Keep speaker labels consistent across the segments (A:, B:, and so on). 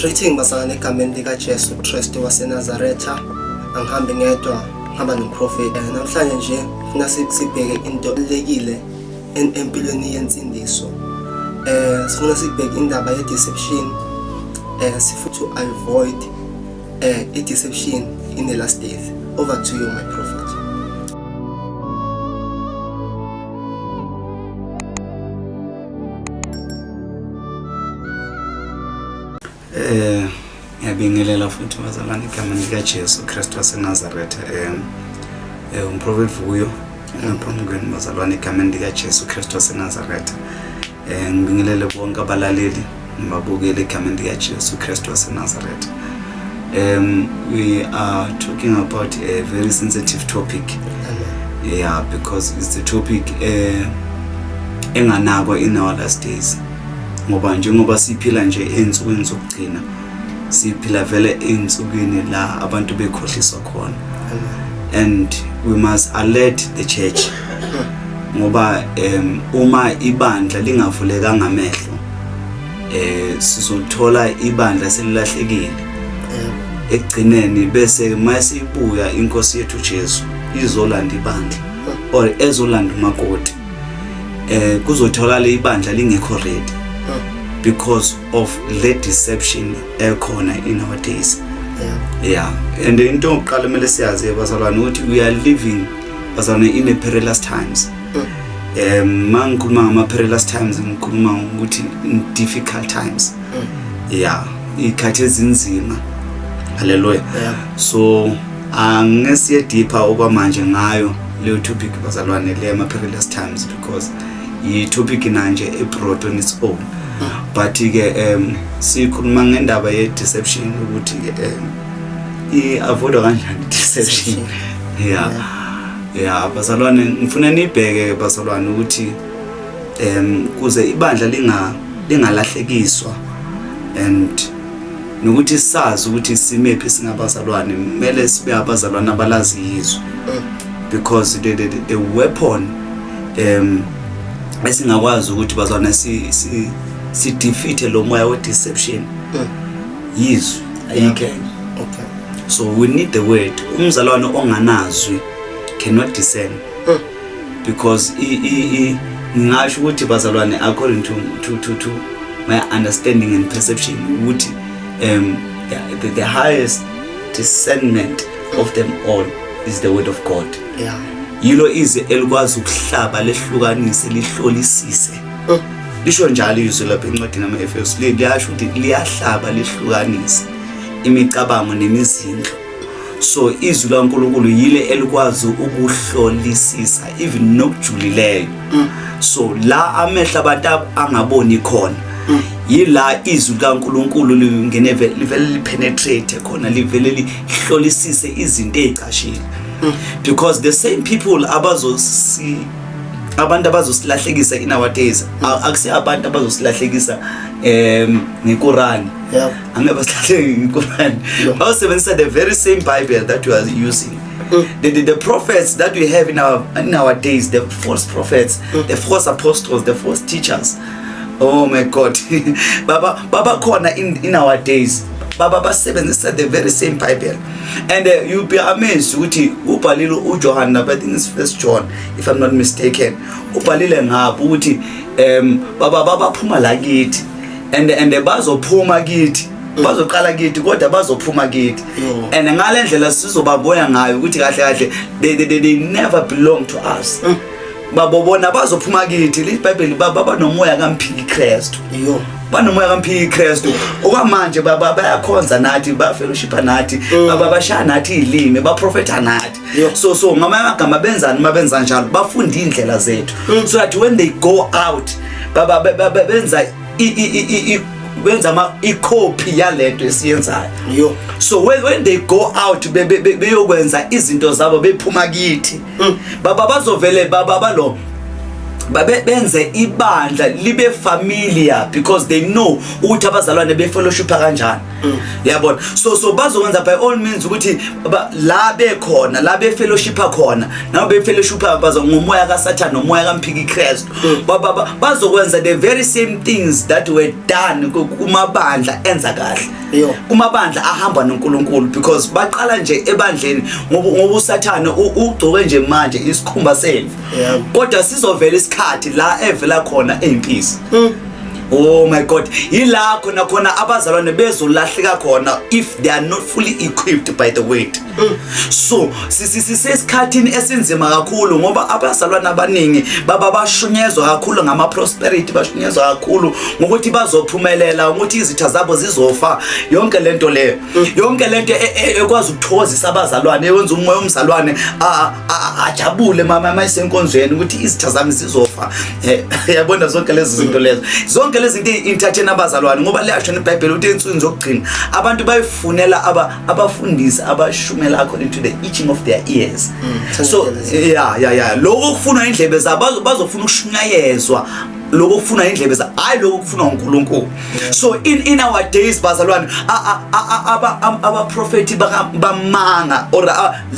A: Greeting bazalwane egameni likaJesu Kristu waseNazaretha. Angihambi ngedwa, ngihamba nomprofeti. Namhlanje nje funa sibheke into ebalulekile empilweni yensindiso. Sifuna sibheke indaba ye-deception. Sifuna to avoid i-deception in the last days. Over to you, my prophet.
B: Ngiyabingelela futhi bazalwane egameni likaJesu Kristu waseNazaretha. Umprofeti Vuyo ngaphambi kwenu bazalwane egameni likaJesu Kristu waseNazaretha. Ngibingelele bonke abalaleli nababukeli egameni likaJesu Kristu waseNazaretha. We are talking about a very sensitive topic.
A: Amen.
B: Yeah, because it's the topic enganakwa in our last days. Ngoba njengoba siphila nje ezinsukwini zokugcina, siphila vele ezinsukwini la abantu bekhohliswa khona. And we must alert the church. Ngoba uma ibandla lingavulekanga amehlo, sizothola ibandla selilahlekile. Ekugcineni bese masibuya inkosi yethu Jesu izolanda ibandla or ezolanda umakoti, kuzotholakala ibandla lingekho ready because of the deception ekhona in our days. Yeah, and into yokuqala kumele siyazi bazalwane ukuthi we are living bazalwane in a perilous times. Mangikhuluma ngama perilous times, ngikhuluma ngokuthi in difficult times. Yeah, ikhathi ezinzima. Hallelujah. So angesiye deeper okwamanje ngayo leyo topic bazalwane, le ama perilous times, because i topic nanje e broad on its own. But ke sikhuluma ngendaba ye deception ukuthi i avoid kanjani deception. Yeah, bazalwane, ngifuna nibheke bazalwane ukuthi kuze ibandla lingalahlekiswa and nokuthi sazi ukuthi simephi singabazalwane, kumele sibe abazalwane abalazi izwi, because the weapon esingakwazi ukuthi bazalwane si defeat lo moya we deception yizwi, ayikho enye. So we need the word. Umzalwane onganazwi cannot discern, because ngingasho ukuthi bazalwane, according to my understanding and perception, ukuthi the highest discernment of them all is the word of God. Yilo izwi elikwazi ukuhlaba, lehlukanise, lihlolisise. Lisho njalo izwi lapha encwadini yama-Efesu, liyasho ukuthi liyahlaba, lihlukanise imicabango nemizindlo. So izwi laNkulunkulu yile elikwazi ukuhlolisisa even nokujulileyo. So la amehlo abantu angaboni khona, yila izwi likaNkulunkulu lingene livele lipenetrate khona, livele lihlolisise izinto ezicashile, because the same people abazosi abantu abazosilahlekisa in our days, akusi abantu abazosilahlekisa ngeQuran. Angeke basilahleke ngeQuran. Bawusebenzisa the very same Bible that we are using. The prophets that we have in our days, the false prophets, the false apostles, the false teachers, oh my God, baba baba khona in our days, baba basebenzisa the very same Bible. And you'll be amazed ukuthi ubhalile uJohn, I think it's First John if I'm not mistaken, ubhalile ngapho ukuthi baba baphuma la kithi and bazophuma kithi, bazoqala kithi kodwa bazophuma kithi. And ngale ndlela sizobabona ngayo ukuthi kahle kahle they never belong to us. Babobona bazophuma kithi, liBhayibheli baba nomoya kamphiki Kristu. Banomoya kamphiki Kristu. Okwamanje baba bayakhonza nathi, ba fellowship nathi, baba bashaya nathi izilimi, baprofeta nathi. So ngamanye amagama benzani mabenza njalo? Bafunda indlela zethu, so that when they go out, baba benza benza ama icopy yalento esiyenzayo. So when they go out beyokwenza izinto zabo bephuma kithi, baba bazovele baba balo Babe benze ibandla libe familiar because they know ukuthi abazalwane befellowship kanjani. Yabona, so bazokwenza by all means ukuthi la bekhona, la befellowship khona, noma befellowship bazo ngomoya kaSathane nomoya kamphiki Christ, bazokwenza the very same things that were done kumabandla enza kahle, kumabandla ahamba noNkulunkulu, because baqala nje ebandleni ngoba uSathane ugcoke nje manje isikhumba semvu, kodwa sizovela isikhathi la evela khona eyimpisi. Oh my God, yila khona khona abazalwane bezolahleka khona if they are not fully equipped by the word. So sisesikhathini esinzima kakhulu ngoba abazalwane abaningi baba bashunyezwa kakhulu ngama prosperity, bashunyezwa kakhulu ngokuthi bazophumelela, ukuthi izitha zabo zizofa, yonke lento leyo, yonke lento ekwazi ukuthokozisa abazalwane, eyenza umoya omzalwane ajabule mama mayisenkonzweni ukuthi izitha zami zizofa. Yabona zonke lezi zinto lezo, zonke lezi zinto entertain abazalwane, ngoba liyasho neBhayibheli ukuthi ensukwini zokugcina abantu bayifunela abafundisi abashumela according to the itching of their ears. So yeah, lokho kufunwa indlebe zabo, bazofuna ukushunyayezwa lokho kufunwa indlebe zabo, hayi lokho kufunwa uNkulunkulu. So in our days bazalwane, abaprofeti bamanga or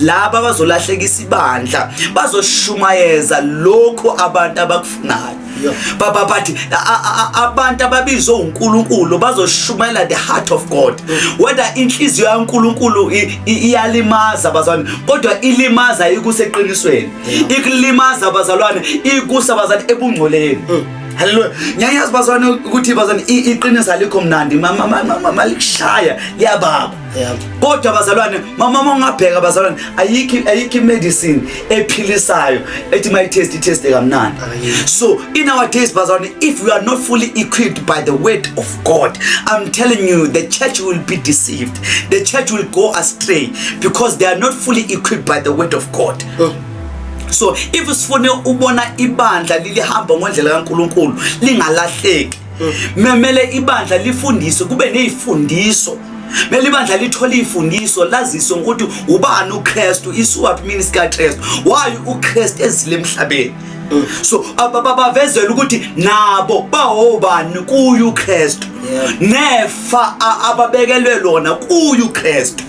B: laba abazolahlekisa ibandla bazoshumayeza lokho abantu abakufunayo. Baba bathi abantu ababizwe uNkulunkulu bazoshumayela the heart of God. Whether inhliziyo kaNkulunkulu iyalimaza bazalwane, kodwa ilimaza ikuseqinisweni, ikulimaza bazalwane, ikusa bazalwane ebungcoleni. Haleluya. Ngiyayazi bazalwane ukuthi bazalwane iqiniso alikho mnandi, mama likushaya liyababa. Kodwa bazalwane, mama ungabheka bazalwane, ayikho medicine ephilisayo ethi mayi taste taste kamnandi. So in our days bazalwane, if we are not fully equipped by the word of God, I'm telling you, the church will be deceived. The church will go astray because they are not fully equipped by the word of God. So if sifune ubona ibandla lilihamba ngendlela kaNkuluNkulu lingalahleki, memele ibandla lifundiswe, kube nezifundiso. Mele ibandla lithole ifundiso, laziswe ukuthi ubani uKristu, isuwaphi ministry kaKristu, why uKristu ezile emhlabeni. So bavezela ukuthi nabo bawobani kuyu uKristu, nefa ababekelwe lona kuyu uKristu.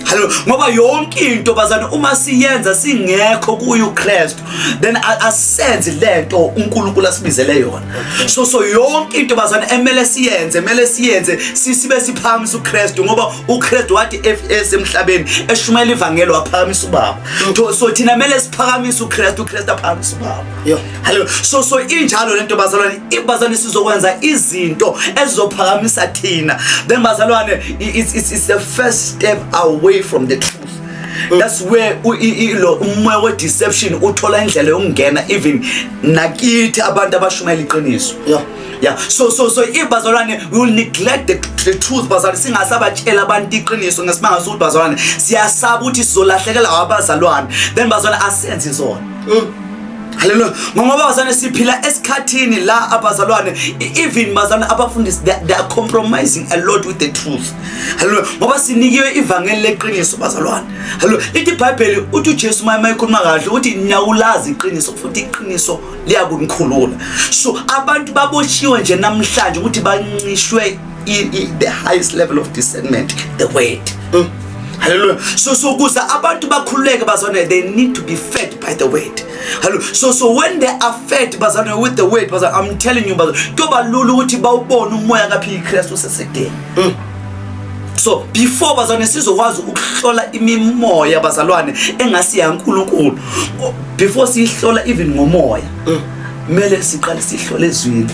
B: Hallo, ngoba yonke into bazana uma siyenza singekho kuyu Kristu, then asenze lento uNkulunkulu asibizele yona. So yonke into bazana emele siyenze, emele siyenze sibe siphakamisa uKristu, ngoba uKristu wathi esemhlabeni eshumayela ivangeli waphakamisa uBaba. So thina mele siphakamise uKristu, uKristu aphakamisa uBaba. Hallo, so injalo lento bazalwane, ibazalwane sizokwenza izinto ezizophakamisa thina, then bazalwane it's the first step away from the truth. That's where lo umoya we deception uthola indlela yokungena even nakithi abantu abashumayela iqiniso. Yeah, so if bazalwane we will neglect the truth bazalwane, singasabatshela abantu iqiniso ngesimanga sokuthi bazalwane siyasaba ukuthi sizolahlekela abazalwane, then bazalwane asenze izona. Hallelujah. Ngoba bazalwane siphila esikhathini la abazalwane, even bazalwane abafundisi, they are compromising a lot with the truth. Hallelujah. Ngoba sinikiwe ivangeli leqiniso bazalwane. Hallelujah. Lithi iBhayibheli, uthi uJesu maye ekhuluma kahle uthi niyawulazi iqiniso futhi iqiniso liyakunikhulula. So abantu baboshiwe nje namhlanje ukuthi bancishwe the highest level of discernment, the word. Hallelujah. So kuze abantu bakhululeke bazalwane, they need to be fed by the word. Hallelujah. So when they are fed bazalwane with the word bazalwane, I'm telling you bazalwane, kuyoba lula ukuthi bawubone umoya kaphiki Kristu usesekudeni. So before bazalwane sizokwazi ukuhlola imimoya bazalwane engasi yaNkulunkulu, before siyihlola even ngomoya, kumele siqale sihlole ezwini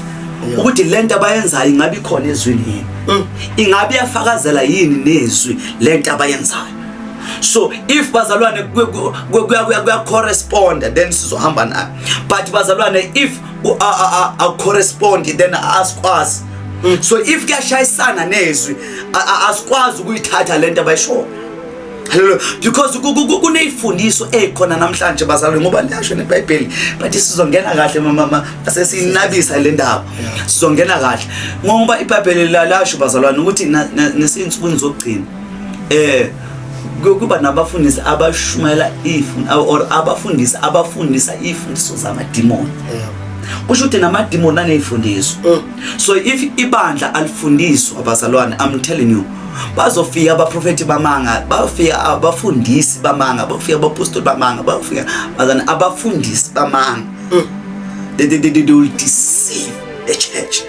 B: ukuthi lento abayenzayo ingabe ikhona ezwini yini, ingabe iyafakazela yini nezwi lento abayenzayo. So if bazalwane kuya correspond, then sizohamba nayo, but bazalwane if a correspond, then asikwazi. So if kuyashayisana nezwi, asikwazi ukuyithatha lento abayishoyo. Hallelujah. Because kuneyifundiso ekhona namhlanje bazalwane, ngoba liyasho neBhayibheli, but sizongena kahle mama sesinabisa le ndaba, sizongena kahle ngoba iBhayibheli lasho bazalwane ukuthi nesinsukwini zokugcina kuba nabafundisi abashumayela or abafundisi abafundisa ifundiso zamadimoni. Kusho ukuthi namadimoni anezifundiso. So if ibandla alifundiswa, abazalwane, I'm telling you, bazofika abaprofethi bamanga, bayofika abafundisi bamanga, bayofika abapostoli bamanga, bayofika, bazalwane, abafundisi bamanga. They will deceive the church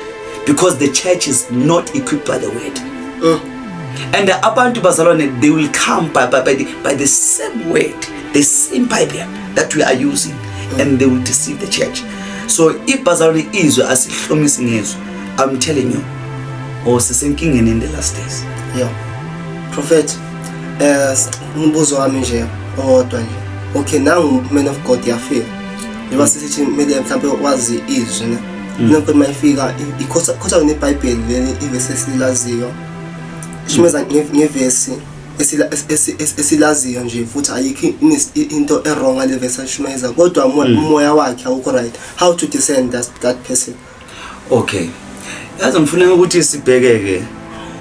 B: because the church is not equipped by the word. And abantu, bazalwane, they will come by the same word, the same Bible that we are using, and they will deceive the church. So if, bazalwane, izwi asihlomisi ngezwi, I'm telling you, oh, sisenkingeni in the last days.
A: Yeah, prophet, umbuzo wami nje owodwa nje. Okay, nangu man of God yafika, njengoba sisithi kumele mhlawumbe wazi izwi, ne? Man of God mayifika ikhotha khotha neBhayibheli leli, ivesi esilaziyo, ishumeza ngevesi esilaziyo nje, futhi ayikho into e-wrong ngale vesi ashumayeza, kodwa umoya wakhe awukho right. How to discern that person?
B: Okay, yazi, ngifuna ukuthi sibhekeke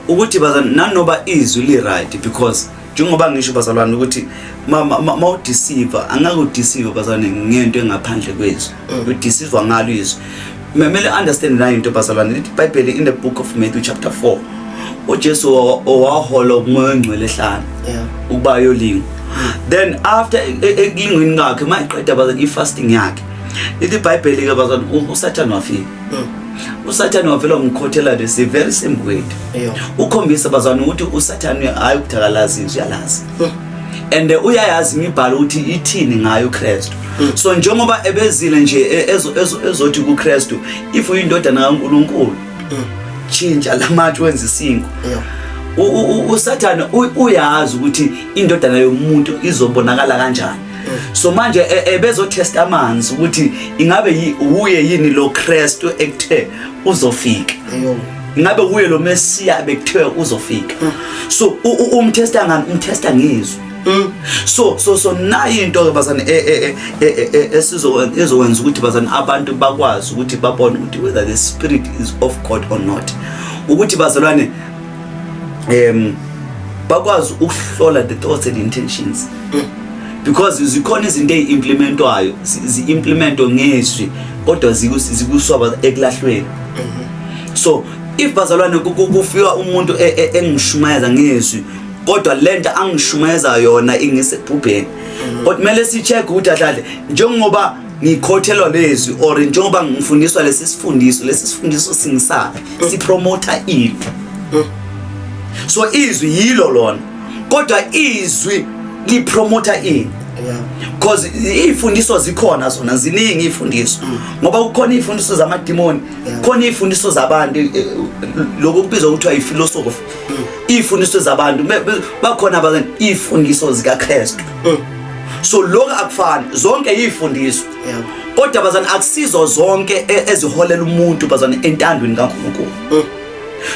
B: ukuthi, bazalwane, nanoba izwi li right, because njengoba ngisho, bazalwane, ukuthi ma udeceive, angeke udeceive, bazalwane, ngento engaphandle kwezwi. Udeceive ngalo izwi. Kumele understand nayo into, bazalwane. Lithi iBhayibheli in the book of Matthew chapter 4, uJesu owahola uMoya oNgcwele ehlane ukuba ayolingwa. Then after ekulingweni kwakhe, mayiqeda, bazalwane, i-fasting yakhe, lithi iBhayibheli ke, bazalwane, uSathane wafika. USathane wavela wamkhothela this very same word. Ukhombisa, bazalwane, ukuthi uSathane hayi ukuthi akalazi izwi, uyalazi and uyayazi imibhalo ukuthi ithini ngayo uKristu. So njengoba ebezile nje ezothi kuKristu, "If uyindodana kaNkuluNkulu, tshintsha lamatshe wenze isinkwa." USathane uyazi ukuthi indodana yomuntu izobonakala kanjani. So manje ebezotest amanzi ukuthi ingabe uye yini lo Kristu ekuthe uzofika, ingabe uye lo Mesiya bekuthiwe uzofika. So umtesta ngani? Umtesta ngizwi. So nayi into ke, bazane, esizo ezokwenza ukuthi, bazane, abantu bakwazi ukuthi babone ukuthi whether the spirit is of God or not, ukuthi, bazalwane, bakwazi ukuhlola the thoughts and intentions, because zikhona izinto eziimplementwayo, zi-implementwe ngezwi, kodwa zikuswa ekulahlweni. So if, bazalwane, kufika umuntu engishumayeza ngezwi, kodwa lento angishumayeza yona ingisebhubheni, kodwa kumele si-check ukuthi ahlale njengoba ngikhothelwa lezwi or njengoba ngifundiswa lesi sifundiso, lesi sifundiso singisaphi, sipromota ini. So izwi yilo lona, kodwa izwi lipromota ini? Because izifundiso zikhona zona, ziningi izifundiso, ngoba kukhona izifundiso zamadimoni, khona izifundiso zabantu, lokhu kubizwa kuthiwa iphilosophy, izifundiso zabantu, bakhona abantu izifundiso zikaKristu. So lokhu akufani, zonke izifundiso, kodwa, bazalwane, akusizo zonke eziholela umuntu, bazalwane, entandweni kaNkulunkulu.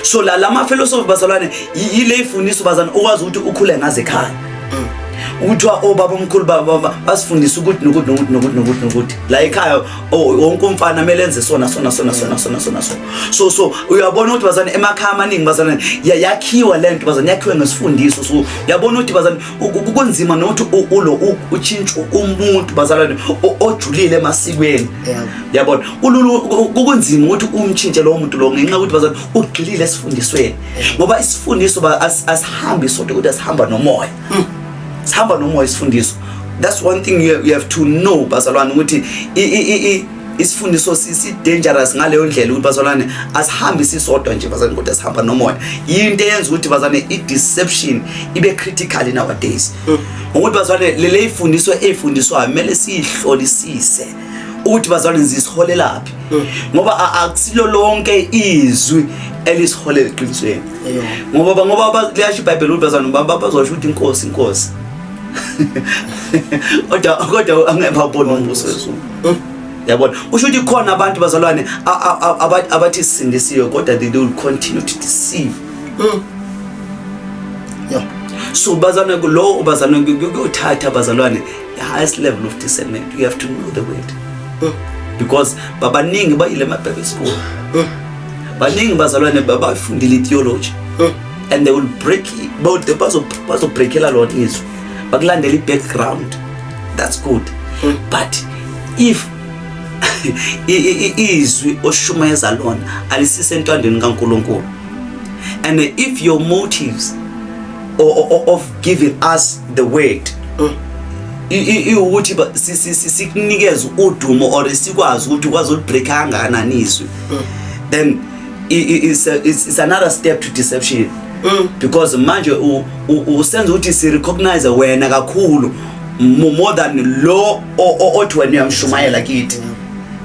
B: So la lama philosophy, bazalwane, yile ifundiso, bazalwane, ukwazi ukuthi ukhule ngaze ekhaya, ukuthiwa obaba omkhulu basifundisa ukuthi nokuthi nokuthi nokuthi nokuthi nokuthi la ekhaya, wonke umfana kumele enze sona sona sona sona sona sona. So uyabona ukuthi, bazalwane, emakhaya amaningi, bazalwane, yakhiwa lento, bazalwane, yakhiwe ngesifundiso. So uyabona ukuthi, bazalwane, kunzima nokuthi ulo utshintshe umuntu, bazalwane, ojulile emasikweni. Yabona, ululu kunzima ukuthi umtshintshe lowo muntu lo, ngenxa yokuthi, bazalwane, ugxilile esifundisweni, ngoba isifundiso asihambi sodwa, kodwa sihamba nomoya, sihamba nomoya isifundiso. That's one thing you have to know, bazalwane, ukuthi isifundiso si dangerous ngaleyo ndlela, ukuthi, bazalwane, asihambi sisodwa nje, bazalwane, kodwa sihamba nomoya. Yinto eyenza ukuthi, bazalwane, i-deception ibe critical nowadays, ukuthi, bazalwane, lele ifundiso eyifundiswayo kumele siyihlolisise ukuthi, bazalwane, zisiholelaphi, ngoba akusilo lonke izwi elisiholela eqinisweni. Ngoba liyasho iBhayibheli ukuthi, bazalwane, bazosho ukuthi, "Inkosi, inkosi," kodwa angeke babone umbuso wezulu. Yabona, usho ukuthi khona abantu, bazalwane, abathi sisindisiwe, kodwa they will continue to deceive. So bazalwane, lo bazalwane, kuyothatha, bazalwane, the highest level of discernment. You have to know the word, because babaningi bayile ema-Bible school, baningi, bazalwane, bafundile i-theology, and they will break bazobreakela lona izwi, bakulandela i-background. That's good, but if Izwi oshumayeza lona alisise entwandeni kaNkuluNkulu. And if your motives of giving us the word iwukuthi sikunikeze udumo or sikwazi ukuthi ukwazi ulibreak kangakanani izwi, then it's another step to deception, because manje usenza ukuthi si recognize wena kakhulu more than lo othi wena uyamshumayela kithi,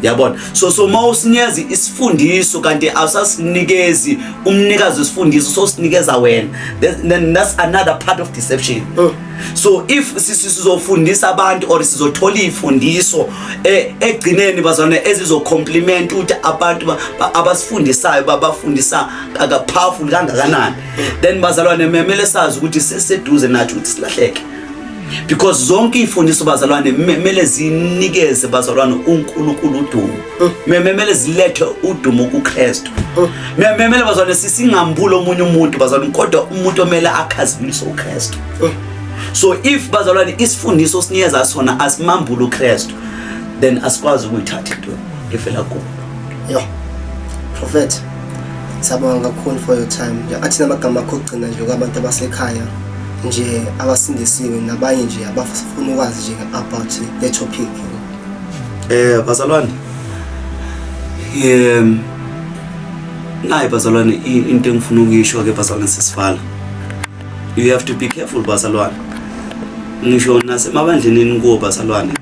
B: yabona. So mawusinikeza isifundiso kanti awusasinikezi umnikazi wesifundiso, sosinikeza wena, then that's another part of deception. So if sizofundisa abantu or sizothola ifundiso egcineni, bazalwane, ezizocomplement ukuthi abantu abasifundisayo babafundisa kaka powerful kangakanani, then bazalwane, memele sazi ukuthi seseduze nathi ukuthi silahleke, because zonke ifundiso, bazalwane, kumele zinikeze, bazalwane, uNkulunkulu udumo, memele zilethe udumo kuKristu. Memele, bazalwane, sisingambuli omunye umuntu, bazalwane, kodwa umuntu omele akhazimuliswe uKristu. So if, bazalwane, isifundiso sinikeza sona asimambuli uKristu, then asikwazi ukuyithatha into efela kubo.
A: Yo, Prophet, siyabonga kakhulu for your time nje. Athi namagama akho okugcina nje kwabantu abasekhaya nje abasindisiwe nabanye nje abafuna ukwazi nje about the topic.
B: Bazalwane, nayi, bazalwane, into engifuna ukuyisho ke, bazalwane, sisivala. You have to be careful, bazalwane, ngisho nasemabandleni kuwo, bazalwane.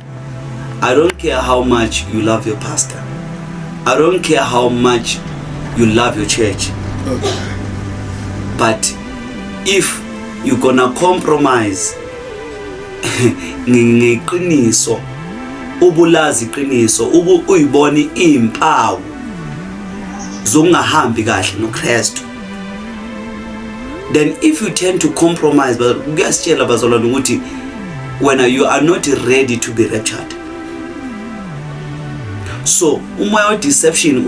B: I don't care how much you love your pastor, I don't care how much you love your church, but if you gonna compromise ngeqiniso, ubulazi iqiniso, ubu uyibona izimpawu zokungahambi kahle noKristu, then if you tend to compromise, but kuyasitshela, bazalwane, ukuthi wena you are not ready to be raptured. So umoya we-deception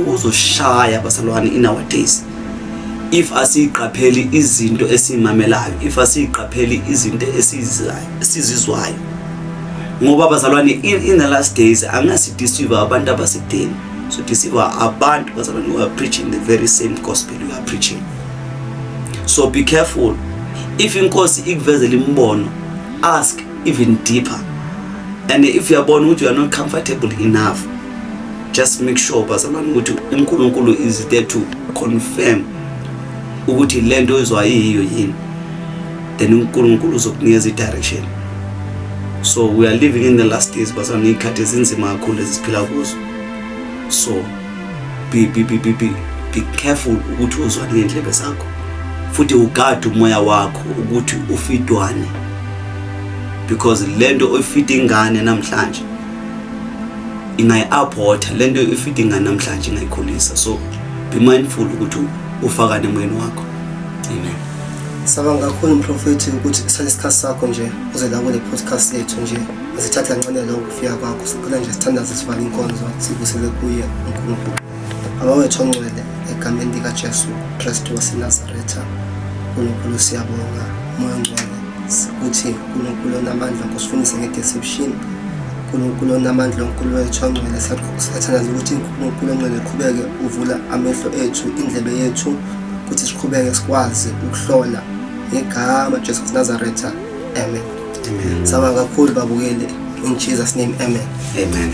B: uzoshaya, bazalwane, in our days if asiyiqapheli izinto esiyimamelayo, if asiyiqapheli izinto esizayo esizizwayo, ngoba, bazalwane, in the last days angasideceive abantu abasekudeni, so deceive abantu, bazalwane, who are preaching the very same gospel you are preaching. So be careful. If inkosi ikuvezela imibono, ask even deeper, and if uyabona ukuthi you are not comfortable enough, just make sure, bazalwane, ukuthi uNkulunkulu is there to confirm ukuthi lento oyizwa iyiyo yini, then uNkulunkulu uzokunikeza i-direction. So we are living in the last days, bazalwane, iy'khathi ezinzima kakhulu ezisiphila kuzo. So be careful ukuthi uzwane ngey'ndlebe zakho, futhi ugade umoya wakho ukuthi ufidwane, because lento oyifida ingane namhlanje ingayi-aborta, lento oyifida ingane namhlanje ingayikhulisa. So be mindful ukuthi ufakane emoyeni wakho. Amen.
A: Sabonga kakhulu, mprofethi, ukuthi sithathe isikhathi sakho nje uze la kule podcast yethu nje. Asithathe kancane lokho kufika kwakho. Sicela nje sithandaze, sivale inkonzo, sibusele kuye uNkulunkulu. Baba wethu ongcwele, egameni likaJesu Kristu waseNazaretha, uNkulunkulu, siyabonga, Moya ongcwele, ukuthi uNkulunkulu onamandla kusifundise nge-deception. uNkulunkulu onamandla, uNkulunkulu wethu ongcwele, siyathandaza ukuthi uNkulunkulu ongcwele qhubeke uvula amehlo ethu, indlebe yethu, ukuthi siqhubeke sikwazi ukuhlola, ngegama Jesu Nazaretha, amen.
B: Amen.
A: Sabonga kakhulu, babukeli, in Jesus name, amen.
B: Amen.